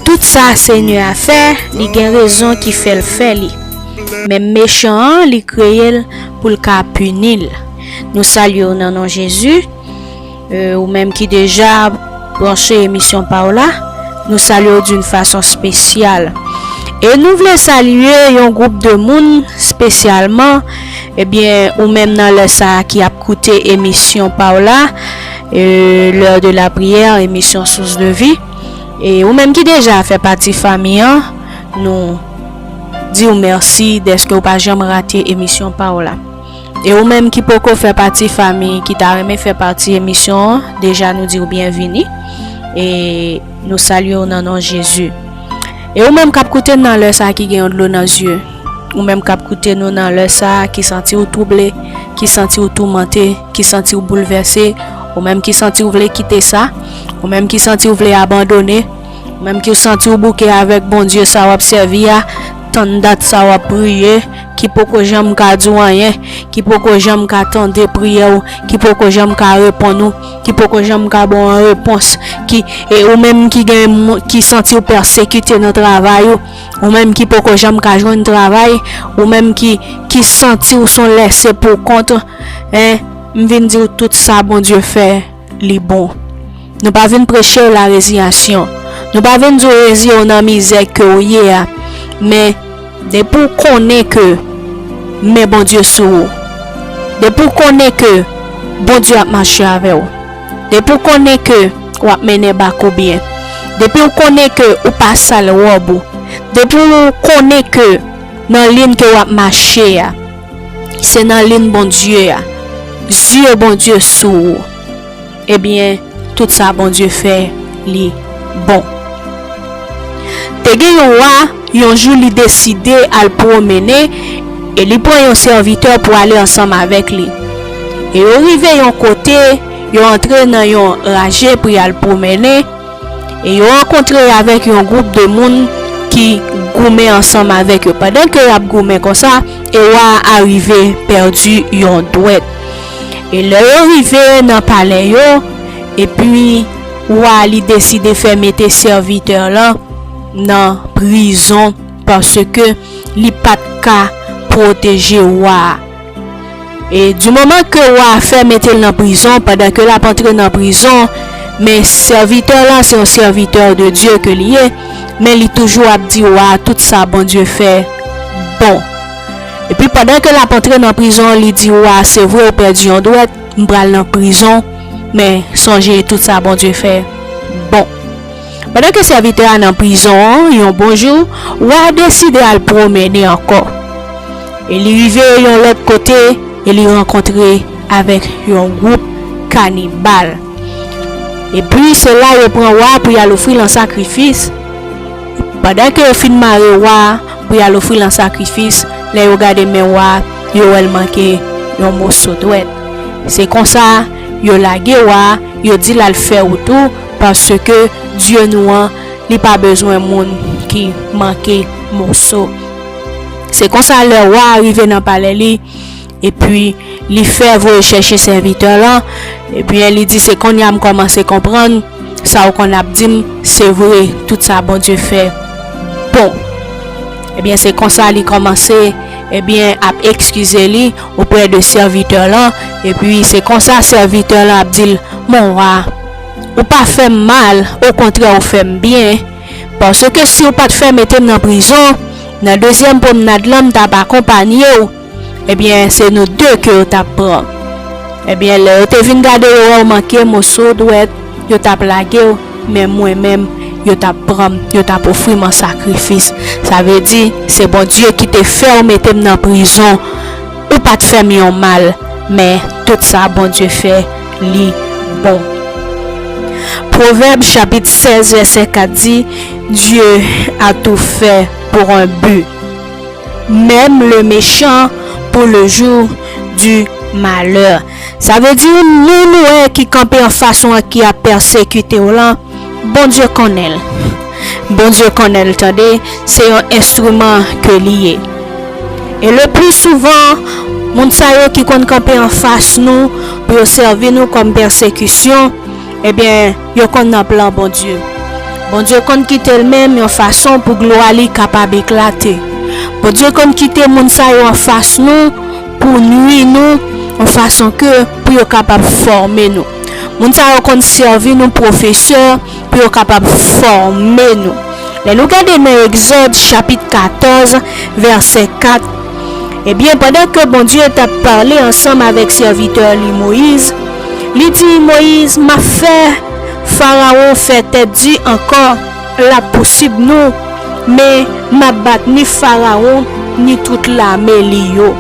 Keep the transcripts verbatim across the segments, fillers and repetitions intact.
Tout sa Senyè a fè, li gen rezon ki fè l fè li. Men mechan an, li kreye l pou l ka pini l. Nou salye w nan non Jezi. E, ou menm ki deja branche emisyon pa w la, nou salye w d'une façon spéciale. E nou vle salye yon gwoup de moun espesyalman, ebyen, ou menm nan lè sa a ki ap koute emisyon pa w la, e, L'heure de la prière, emisyon Source de Vie. E ou menm ki deja fè pati fanmi an, nou di w mèsi dèske w pa janm rate emisyon pa w la. E ou menm ki poko fè pati fanmi, ki ta renmen fè pati emisyon an, deja nou di w byenvini. E nou salye w nan non Jezi. E ou menm k ap koute n nan lè sa a ki gen yon dlo nan zye, ou menm k ap koute nou nan lè sa a ki santi w twouble, ki santi w toumante, ki santi w boulvèse, ou menm ki santi w vle kite sa, ou menm ki santi w vle abandone, ou menm ki w santi w bouke avèk Bondye sa w ap sèvi a, tann dat sa w ap priye, ki poko janm ka di w anyen, ki poko janm ka tande priyè w, ki poko janm ka reponn ou, ki poko janm ka ba w yon repons, ki, e ou menm ki gen moun ki santi w pèsekite nan travay ou, ou menm ki poko janm ka jwenn travay, ou menm ki, ki santi w s on lèse pou kont, en, m vin di w tout sa Bondye fè, li bon. Nou pa vin preche w lareziyasyon. Nou pa vin di w reziye w nan mizè ke w ye a. Men, depi w konnen ke men Bondye sou ou, depi w konnen ke Bondye ap mache avè w, depi w konnen ke w ap mennen bak ou byen, depi w konnen ke ou pa sal wòb ou, depi w konnen ke nan liy ke w ap mache a, se nan liy Bondye a, zye Bondye sou ou, ebyen, tout sa Bondye fè, li bon. Te gen yon wa, yon jou li deside al pwomennen, e li pran yon sèvitè pou ale ansanm avèk li. E yo rive yon kote, yo antre nan yon raje pou y al pwomennen, e yo rankontre avèk yon gwoup de moun ki goumen ansanm avèk yo. Pandan ke y ap goumen konsa, e wa a rive pèdi yon dwèt. E lè yo rive nan palè yo, epi wa a li deside fè mete sèvitè lan nan prizon, paske li pa t ka pwoteje wa a. E di moman ke wa a fè mete l nan prizon, pandan ke l ap antre nan prizon, men sèvitè lan se yon sèvitè de Dye ke li ye, men li toujou ap di wa a tout sa Bondye fè bon. Epi pandan ke l ap antre nan prizon, li di wa a, se vre ou pèdi yon dwèt, m pral nan prizon, men sonje tout sa Bondye fè bon. Pandan ke sèvitè a nan prizon an, yon bon jou, wa a deside al pwomennen ankò. E li rive yon lòt kote, e li rankontre avèk yon gwoup kanibal. Epi se la yo pran wa a pou y al ofri l an sakrifis. Pandan ke yo fin mare wa a pou y al ofri l an sakrifis, lè yo gade men wa a, yo wè l manke yon moso dwèt. Se konsa, yo lage wa a, yo di l al fè wout ou, paske Dye nou an, li pa bezwen moun ki manke moso. Se konsa, lè wa a rive nan palè li, epi li fè voye chèche sèvitè lan, ebyen, li di, se kounye a m kòmanse konprann sa w konn ap di m, se vre, tout sa Bondye fè bon. Ebyen, se konsa li kòmanse, ebyen, ap ekskize li oprè de sèvitè lan, epi se konsa sèvitè lan ap di l, mon wa, ou pa fè m mal, okontrè, ou fè m byen, paske si w pa t fè mete m nan prizon, nan dezyèm pwomnad lan, m t ap akonpanye w, ebyen, se nou de ke yo t ap pran. Ebyen, lè yo te vin gade, yo wè w manke moso dwèt, yo t ap lage w, men mwen menm, yo t ap pran m, yo t ap ofri m an sakrifis. Sa vle di, se Bondye ki te fè w mete m nan prizon. Ou pa t fè m yon mal, men tout sa Bondye fè, li bon. Pwovèb chapit sèz, vèsè kat di, Dieu a tout fait pour un but, même le méchant pour le jour du malheur. Sa vle di, moun ou wè ki kanpe anfas ou an, ki ap pèsekite w lan, Bondye konnen l. Bondye konnen l, tande, se yon enstriman ke li ye. E le pli souvan, moun sa yo ki konn kanpe anfas nou pou yo sèvi nou kòm pèsekisyon, Ebyen, yo konn nan plan Bondye. Bondye konn kite l menm yon fason pou glwa li kapab eklate. Bondye konn kite moun sa yo anfas nou pou nwi nou, yon fason ke pou yo kapab fòme nou. Moun sa yo konn sèvi nou pwofesè pou yo kapab fòme nou. Lè nou gade nan Egzòd chapit katòz, vèsè kat, ebyen, pandan ke Bondye t ap pale ansanm avèk sèvitè li Moyiz, li di Moyiz, "M ap fè Farawon fè tèt di ankò, l ap pousib nou, men m ap bat ni Farawon, ni tout lame li yo."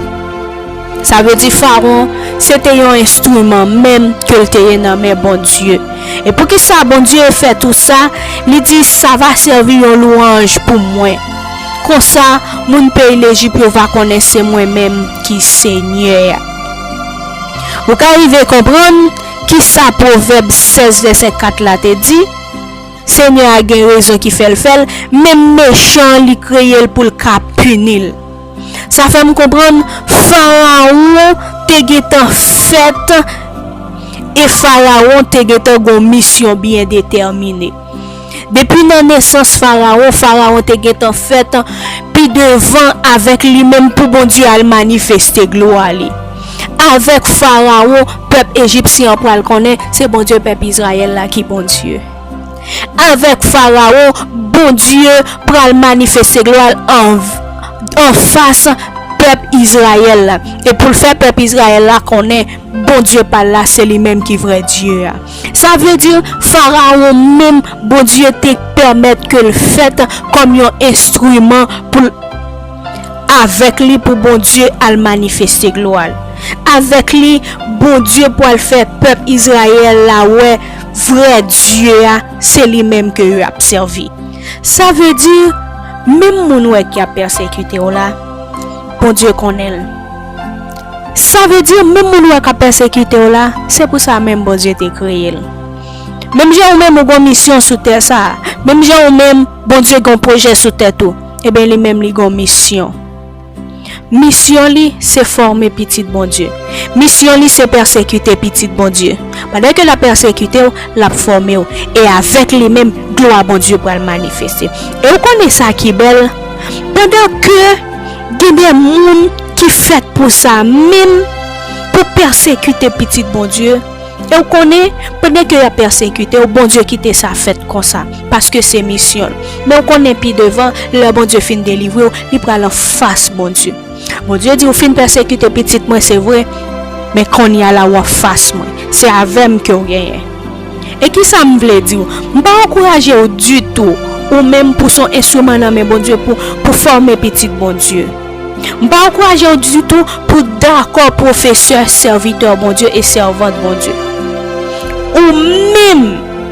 Sa vle di Farawon, se te yon enstriman menm ke l te ye nan men Bondye. E poukisa Bondye fè tou sa? Li di, "Sa va sèvi yon lwanj pou mwen. Konsa, moun peyi Lejip yo va konnen se mwen menm ki Senyè a." Ou ka rive konprann kisa Pwovèb sèz vèsè kat la te di? Senyè a gen rezon ki fè l fè l, menm mechan an li kreye l pou l ka pini l. Sa fè m konprann Farawon te gentan fèt e Farawon te gentan gon misyon byen detèmine. Depi nan nesans Farawon, Farawon te gentan fèt pi devan avèk li menm pou Bondye al manifeste glwa li. Avèk Farawon, pèp ejipsyen an pral konnen se Bondye pèp Izrayèl la ki Bondye. Avèk Farawon, Bondye pral manifeste glwa l an, anfas pèp Izrayèl la. E pou l fè pèp Izrayèl la konnen Bondye pa l la, se li menm ki vrè Dye a. Sa vle di, Farawon menm, Bondye te pèmèt ke l fèt kòm yon enstriman pou l, avèk li pou Bondye al manifeste glwa l. Avèk li, Bondye pral fè pèp Izrayèl la wè vrè Dye a, se li menm ke yo ap sèvi. Sa vle di, menm moun ou wè ki ap pèsekite w la, Bondye konnen l. Sa vle di, menm moun ou wè k ap pèsekite w la, se pou sa menm Bondye te kreye l. Menm jan ou menm ou gon misyon sou tè sa a, menm jan ou menm Bondye gon pwojè sou tèt ou, ebyen li menm li gon misyon. Misyon li, se fòme pitit Bondye. Misyon li, se pèsekite pitit Bondye. Pandan ke l ap pèsekite w, l ap fòme w. E avèk li menm, glwa Bondye pral manifeste. E ou konnen sa ki bèl? Pandan ke gen de moun ki fèt pou sa menm, pou pèsekite pitit Bondye, e ou konnen, pandan ke y ap pèsekite w, Bondye kite sa fèt konsa, paske se misyon l. Men ou konnen pi devan, lè Bondye fin delivre w, li pral anfas Bondye. Bondye di, "Ou fin pèsekite pitit mwen, se vre, men kounye a la w anfas mwen. Se avè m ke w genyen." E kisa m vle di w? M pa ankouraje w ditou, ou menm pou s on enstriman nan men Bondye pou, pou fòme pitit Bondye. M pa ankouraje w ditou pou dakò pwofesè, sèvitè Bondye e sèvant Bondye. Ou menm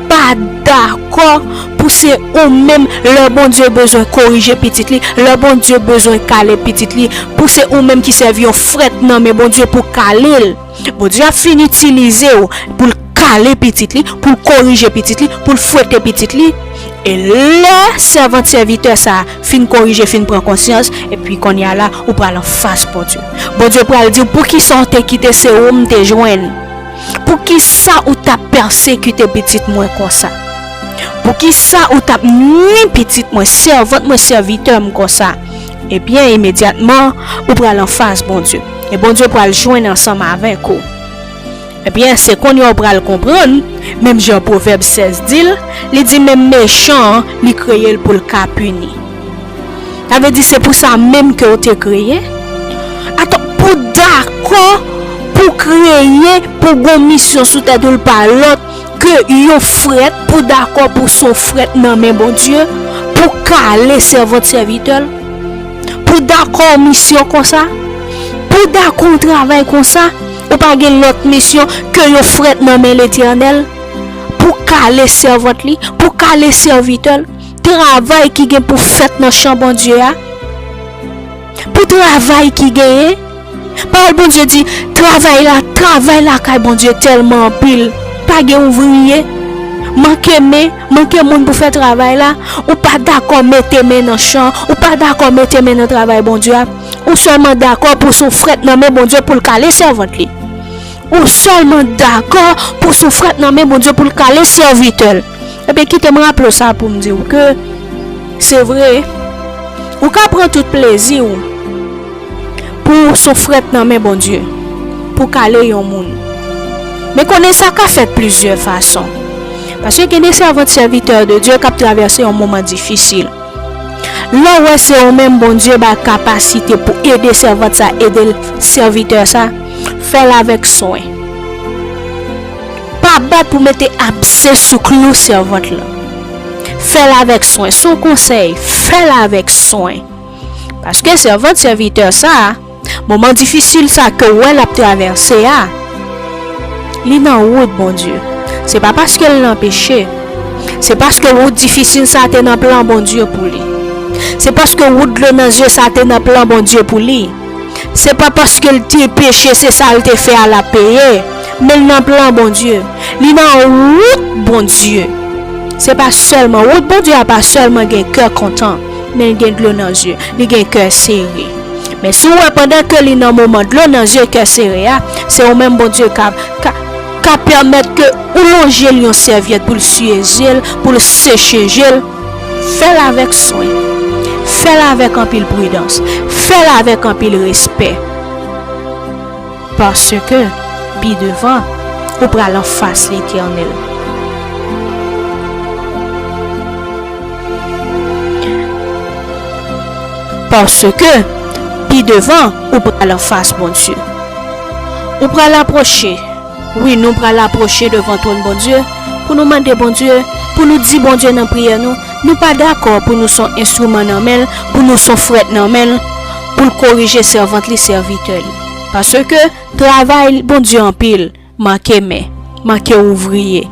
pa dakò pou se ou menm lè Bondye bezwen korije pitit li, lè Bondye bezwen kale pitit li, pou se ou menm ki sèvi yon frèt nan men Bondye pou kale l. Bondye ap fin itilize w pou l kale pitit li, pou l korije pitit li, pou l fwete pitit li. E lè sèvant sèvitè sa a fin korije, fin pran konsyans, epi kounye a la, ou pral anfas Bondye. Bondye pral di w, "Poukisa w te kite se ou m te jwenn? Poukisa ou t ap pèsekite pitit mwen konsa? Poukisa ou t ap nwi pitit mwen, sèvant mwen, sèvitè m konsa?" Ebyen, imedyatman, ou pral anfas Bondye. E Bondye pral jwenn ansanm avèk ou. Ebyen, se kounye a w pral konprann, menm jan Pwovèb sèz di l, li di, "Menm mechan an, li kreye l pou l ka pini." Sa vle di se pou sa menm ke w te kreye? Atò, pou dakò, pou kreye, pou gon misyon sou tèt ou, l pa lòt ke yon frèt, pou dakò pou s on frèt nan men Bondye, pou kale sèvant sèvitè l, pou dakò yon misyon konsa, pou dakò yon travay konsa, ou pa gen lòt misyon ke yon frèt nan men Letènèl, pou kale sèvant li, pou kale sèvitè l, travay ki gen pou fèt nan chan Bondye a, pou travay ki genyen. Pawòl Bondye di, travay la, travay lakay Bondye tèlman anpil, pa gen ouvriye, manke men, manke moun pou fè travay la, ou pa dakò mete men nan chan, ou pa dakò mete men nan travay Bondye a, ou sèlman dakò pou s on frèt nan men Bondye pou l kale sèvant li. Ou sèlman dakò pou w sou frèt nan men Bondye pou l kale sèvitè l. Ebyen, kite m raple w sa pou m di w ke se vre, ou ka pran tout plezi w pou w sou frèt nan men Bondye, pou w kale yon moun. Men konnen sa ka fèt plizyè fason. Paske gen de sèvant sèvitè de Dye k ap travèse yon moman difisil. Lè w wè se ou menm Bondye bay kapasite pou ede sèvant sa, ede sèvitè sa, fè l avèk swen. Pa bat pou mete abse sou klou sèvant lan. Fè l avèk swen. Se yon konsèy, fè l avèk swen. Paske sèvant sèvitè sa, moman difisil sa ke w wè l ap travèse a, li nan wout Bondye. Se pa paske l nan peche. Se paske wout difisil sa te nan plan Bondye pou li. Se paske wout dlo nan zye sa te nan plan Bondye pou li. Se pa paske l te peche, se sa l te fè a l ap peye. Men l nan plan Bondye. Li nan wout Bondye. Se pa sèlman, wout Bondye a pa sèlman gen kè kontan, men l gen dlo nan zye, li gen kè sere. Men si w wè pandan ke li nan moman dlo nan zye, kè sere a, se ou menm Bondye ka, ka, ka pèmèt ke ou lonje l yon sèvyèt pou l siye zye l, pou l seche je l, fè l avèk swen. Fè l avèk anpil pridans. Fè l avèk anpil respè. Paske, pi devan, ou pral anfas Letènèl. Paske, pi devan, ou pral anfas Bondye. Ou pral apwoche. Wi, nou pral apwoche devan twòn Bondye pou nou mande Bondye, pou nou di Bondye nan priyè nou, nou pa dakò pou nou se yon enstriman nan men l, pou nou se yon frèt nan men l, pou l korije sèvant li, sèvitè li. Paske travay Bondye anpil, manke men, manke ouvriye.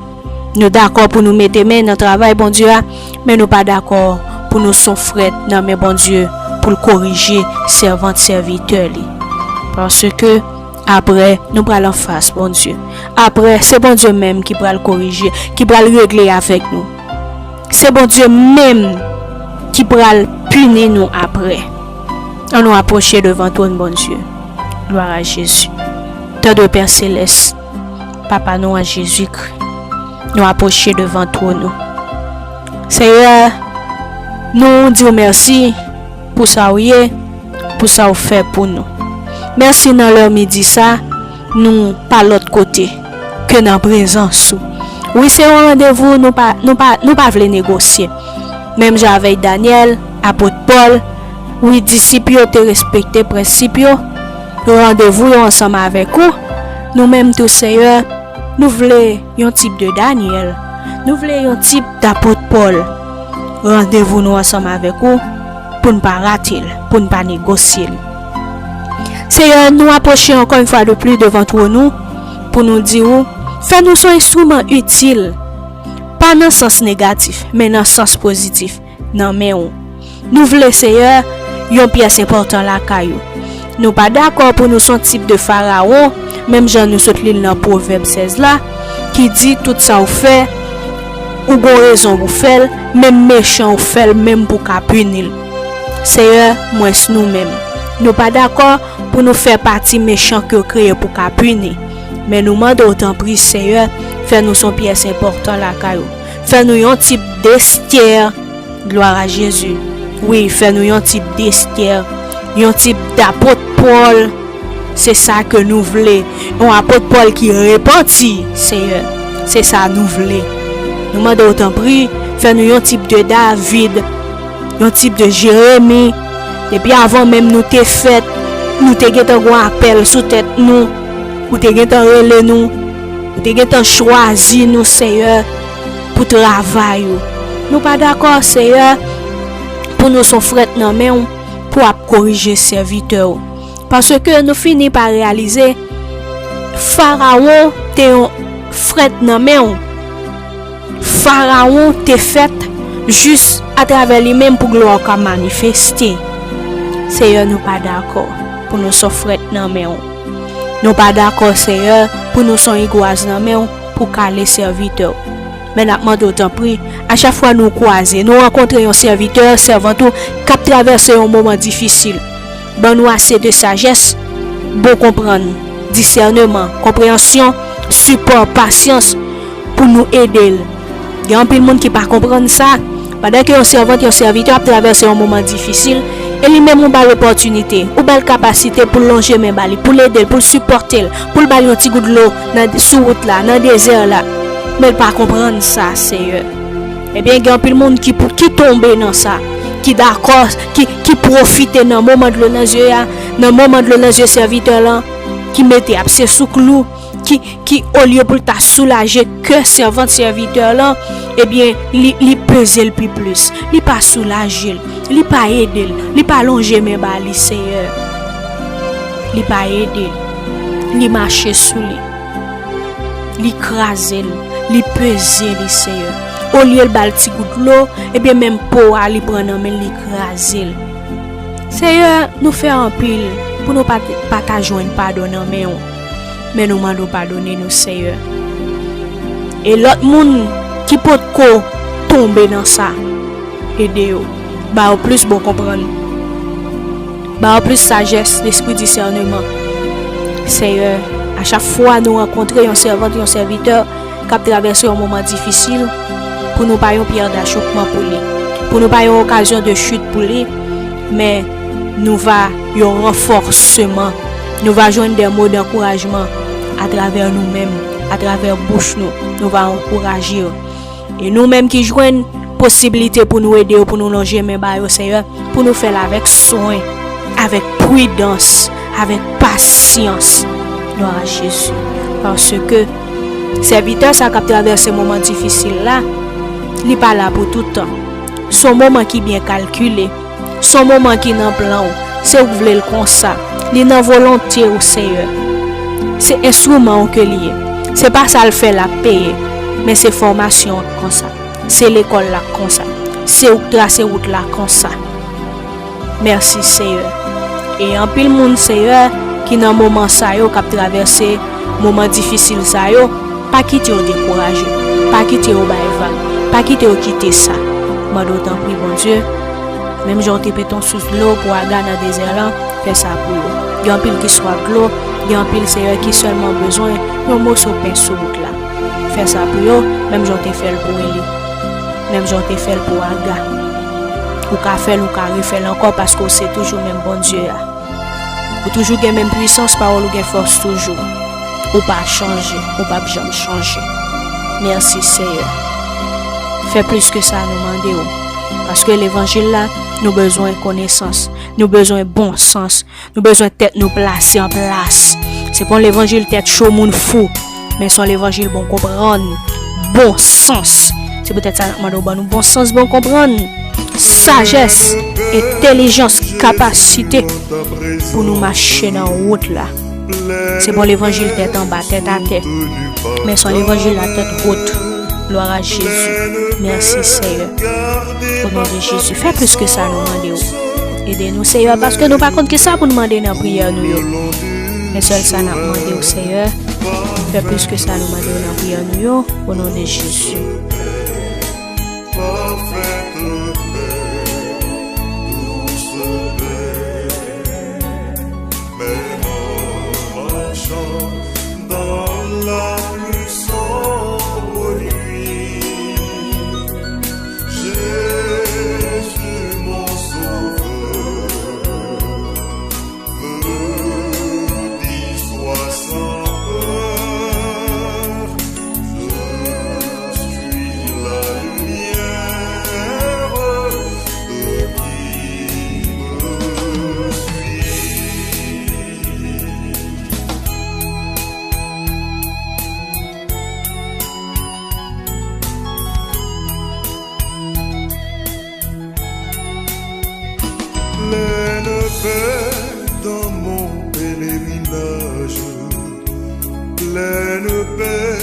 Nou dakò pou nou mete men nan travay Bondye a, men nou pa dakò pou nou se yon frèt nan men Bondye pou l korije sèvant, sèvitè li. Paske apre, nou pral anfas Bondye. Apre, se Bondye menm ki pral korije, ki pral regle avèk nou. Se Bondye menm ki pral pini nou apre. Ann nou apwoche devan twòn Bondye. Glwa a Jezi. Tande, Pè Selès, Papa nou an Jezikri, nou apwoche devan twòn ou. Seyè, nou di w mèsi pou sa w ye, pou sa w fè pou nou. Mèsi nan lè midi sa, nou pa lòt kote ke nan prezans ou. Wi, se yon randevou nou pa, nou pa, nou pa vle negosye. Menm jan avèk Danyèl, apot Pòl, wi, disip yo te respekte prensip yo, randevou yo ansanm avèk ou. Nou menm tou, Seyè, nou vle yon tip de Danyèl. Nou vle yon tip dapot Pòl. Randevou nou ansanm avèk ou pou n pa rate l, pou n pa negosye l. Seyè, nou apwoche ankò yon fwa de plis devan twòn ou pou nou di ou, fè nou se yon enstriman itil, pa nan sans negatif, men nan sans pozitif, nan men ou. Nou vle, Seyè, yon pyès enpòtan lakay ou. Nou pa dakò pou nou se yon tip de Farawon, menm jan nou sot li l nan Pwovèb sèz la, ki di, tout sa w fè, ou gon rezon pou fè l, menm mechan ou fè l menm pou w ka pini l. Seyè, mwens nou menm. Nou pa dakò pou nou fè pati mechan ke w kreye pou w ka pini. Men nou mande w tanpri, Seyè, fè nou se yon pyès enpòtan lakay ou. Fè nou yon tip d'Estè. Glwa a Jezi. Wi, fè nou yon tip d'Estè, yon tip dapot Pòl. Se sa ke nou vle. Yon apot Pòl ki repanti, Seyè. Se sa nou vle. Nou mande w tanpri, fè nou yon tip de David, yon tip de Jeremi. Depi avan menm nou te fèt, nou te gentan gon apèl sou tèt nou. Ou te gentan rele nou. Ou te gentan chwazi nou, Seyè, pou travay ou. Nou pa dakò, Seyè, pou nou se yon frèt nan men w pou ap korije sèvitè w. Paske nou fini pa reyalize, Farawon te yon frèt nan men w. Farawon te fèt jis atravè li menm pou glwa w ka manifeste. Seyè, nou pa dakò pou nou se yon frèt nan men w. Nou pa dakò, Seyè, pou nou se yon igwaz nan men w pou kale sèvitè w. Men n ap mande w tanpri, a chak fwa nou kwaze, nou rankontre yon sèvitè, sèvant ou k ap travèse yon moman difisil, ban nou ase de sajès, bon konprann, disèneman, konpreyansyon, sipò, pasyans pou nou ede l. Gen anpil moun ki pa konprann sa. Pandan ke yon sèvant, yon sèvitè ap travèse yon moman difisil, e li menm ou ba l opòtinite, ou ba l kapasite pou l lonje men ba li, pou l ede l, pou l sipòte l, pou l ba l yon ti gout dlo nan, sou wout la, nan dezè la. Men l pa konprann sa, Seyè. Ebyen, gen anpil moun ki pou, ki tonbe nan sa, ki dakò, ki, ki pwofite nan moman dlo nan zye a, nan moman dlo nan zye sèvitè lan, ki mete apse sou klou, ki, ki olye pou l ta soulaje kè sèvant sèvitè lan, ebyen, li, li peze l pi plis. Li pa soulaje l, li pa ede l, li pa lonje men ba li, Seyè. Li pa ede l, li mache sou li. Li kraze l, li peze li, Seyè. Olye l ba l ti gout dlo, ebyen menm po a li pran nan men l, li kraze l. Seyè, nou fè anpil pou nou pa t, pa ta jwenn padon nan men w. Men nou mande w padone nou, Seyè. E lòt moun ki potko tonbe nan sa, ede yo. Ba yo plis bon konprann. Ba yo plis sajès, lespri disèneman. Seyè, a chak fwa nou rankontre yon sèvant, yon sèvitè k ap travèse yon moman difisil, pou nou pa yon pyè dachoukman pou li, pou nou pa yon okazyon de chit pou li, men nou va yon ranfòsman. Nou va jwenn de mo dankourajman atravè nou menm, atravè bouch nou. Nou va ankouraje yo. E nou menm ki jwenn posiblite pou nou ede yo, pou nou lonje men ba yo, Seyè, pou nou fè l avèk swen, avèk pridans, avèk pasyans. Glwa a Jezi. Paske sèvitè sa k ap travèse moman difisil la, li pa la pou tout tan. Se yon moman ki byen kalkile. Se yon moman ki nan plan w. Se ou k vle l konsa. Li nan volonte w, Seyè. Se enstriman w ke li ye. Se pa sa l fè l ap peye. Men se fòmasyon an k konsa. Se lekòl la k konsa. Se ou k trase wout la konsa. Mèsi, Seyè. E anpil moun, Seyè, ki nan moman sa yo, k ap travèse moman difisil sa yo, pa kite yo dekouraje. Pa kite yo bay vag. Pa kite yo kite sa. Mande w tanpri, Bondye, menm jan w te pete yon sous dlo pou Aga nan dezè lan, fè sa pou yo. Gen anpil ki swaf dlo, gen anpil, Seyè, ki sèlman bezwen yon moso pen sou wout la. Fè sa pou yo, menm jan w te fè l pou Eli. Menm jan w te fè l pou Aga. Ou ka fè l, ou ka refè l ankò, paske w se toujou menm Bondye a. Ou toujou gen menm pwisans, pawòl ou gen fòs toujou. Ou pa chanje, ou p ap janm chanje. Mèsi, Seyè. Fè plis ke sa nou mande w. Paske levanjil la, nou bezwen konesans. Nou bezwen bon sans. Nou bezwen tèt nou plase an plas. Se pa yon levanjil tèt cho, moun fou. Men se yon levanjil bon konprann, bon sans. Se poutèt sa n ap mande w ban nou bon sans, bon konprann, sajès, entèlijans, kapasite pou nou mache nan wout la. Se pa yon levanjil tèt anba, tèt atè. Men se yon levanjil a tèt wot. Glwa a Jezi. Mèsi, Seyè. O non de Jezi, fè plis ke sa nou mande w. Ede nou, Seyè, paske nou pa konn ki sa pou n mande nan priyè nou yo. Men sèl sa n ap mande w, Seyè. Fè plis ke sa nou mande w nan priyè nou yo. O non de Jezi. Même en marchant dans la pluie sans bruit, Jésus, mon sauveur, me dit, sois sans peur, je suis la lumière de qui me suit. Pleine paix dans mon pèlerinage, pleine paix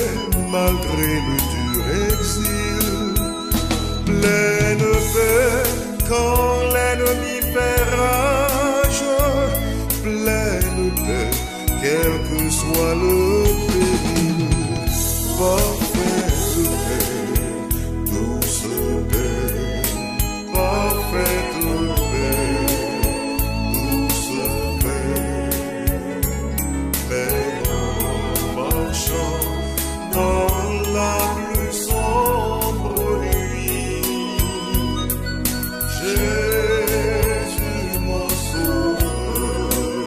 malgré le dur exil, pleine paix quand l'ennemi fait rage, pleine paix quel que soit le péril, parfaite paix, douce paix, parfaite paix, douce paix, paix. Show.